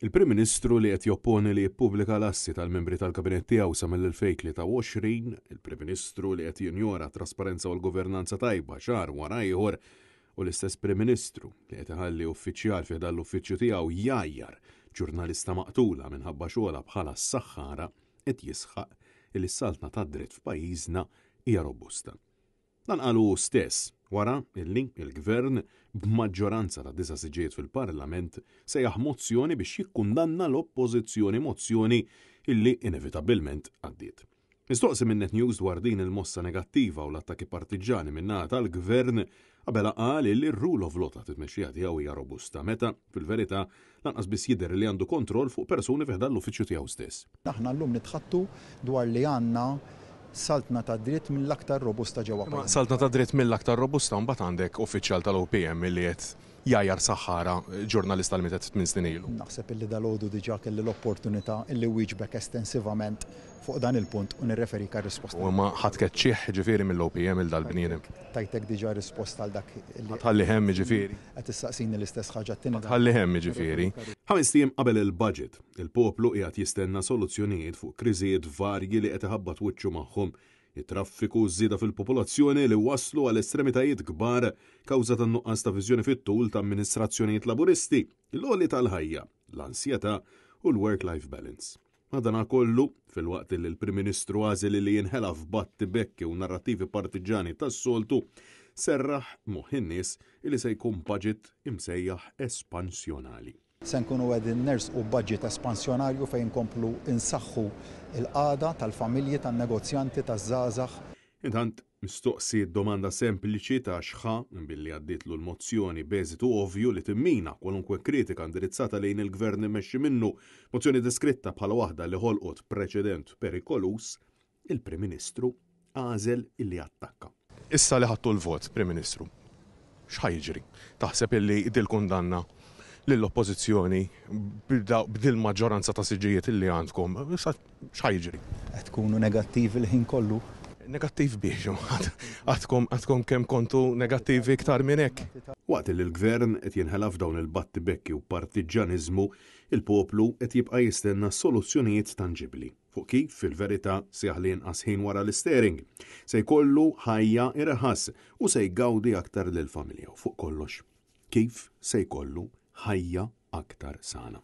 Il-Prim Ministru li qed jopponi li jippubblika l-assi tal-membri tal-Kabinett tiegħu sa mill-2023, il-Prim Ministru li qed jinjora t-trasparenza u l-governanza tajba xahar wara ieħor u l-istess Prim Ministru li qed iħalli uffiċjal fi ħdan l-uffiċċju tiegħu jgħajjar ġurnalista maqtula minħabba xogħolha bħala saħħara qed jisħaq li s-saltna tad-dritt f'pajjiżna hija robusta. Dan qalu hu stess wara illi l-Gvern b'maġġoranza ta' disa' siġġijiet fil-Parlament sejjaħ mozzjoni biex jikkundanna l-Oppożizzjoni mozzjoni illi inevitabbilment għaddiet. Mistoqsi minn Net News dwar din il-mossa negattiva u l-attakki partiġġani min-naħa tal-Gvern, Abela qal illi r-rule of law taħt it-tmexxija tiegħu hija robusta meta, fil-verità, lanqas biss jidher li għandu kontroll fuq persuni fi ħdan l-uffiċċju tiegħu stess. Aħna llum nitħaddtu dwar li għandna saltna tad-dritt mill-aktar robusta ġewwa Imma pajjiżna. saltna tad-dritt mill-aktar robusta mbagħad għandek uffiċjal tal-OPM li qed jgħajjar saħħara ġurnalista li mietet tminn snin ilu. Naħseb illi dalgħodu diġà kelli l-opportunità illi wieġbek estensivament fuq dan il-punt u nirreferik għar-risposta. U imma ħa tkeċċih jiġifieri mill-OPM lil dal-bniedem? Tajtek diġà risposta għal dak illi. Ħa tħallih hemm jiġifieri? Qed issaqsini l-istess ħaġa t-tieni darba. Ħa tħallih hemm jiġifieri? Ħamest ijiem qabel il-budget, il-poplu qiegħed jistenna soluzzjonijiet fuq kriżijiet varji li qed iħabbat wiċċu magħhom, it-traffiku u ż-żieda fil-popolazzjoni li wasslu għal estremitajiet kbar kawża tan-nuqqas ta' viżjoni fit-tul ta' amministrazzjonijiet Laburisti, l-għoli tal-ħajja, l-ansjetà u l-work-life balance. Madanakollu, filwaqt li l-Prim Ministru għażel li jinħela f'batti bekki u narrattivi partiġġani tas-soltu, serraħ moħħ in-nies li se jkun budget imsejjaħ espansjonali. Se nkunu qegħdin nersqu budget espansjonarju fejn inkomplu nsaħħu l-qagħda tal-familji, tan-negozjanti, taż-żgħażagħ. Intant, mistoqsi d-domanda sempliċi ta' x'ħa billi għaddietlu l-mozzjoni b'eżitu ovvju li timmina kwalunkwe kritika indirizzata lejn il-Gvern immexxi minnu, mozzjoni deskritta bħala waħda li ħolqot preċedent perikoluż, il-Prim Ministru għażel illi jattakka. Issa li ħadtu l-vot, Prim Ministru, x'ħa jiġri? Taħseb illi dil-kundanna lill-Oppożizzjoni b'dil-maġġoranza ta' siġġijiet illi għandkom, issa x'ħa jiġri? Qed tkunu negattivi l-ħin kollu. Negattiv biex, għadkom għadkom kemm kontu negattivi iktar minn hekk. Waqt li l-Gvern qed jinħela f'dawn il-battibekki u partiġġaniżmu, il-poplu qed jibqa' jistenna soluzzjonijiet tanġibbli fuq kif fil-verità se jaħli inqas ħin wara l-istering, se jkollu ħajja irħas u se jgawdi aktar lill-familja u fuq kollox kif se jkollu ħajja aktar sana.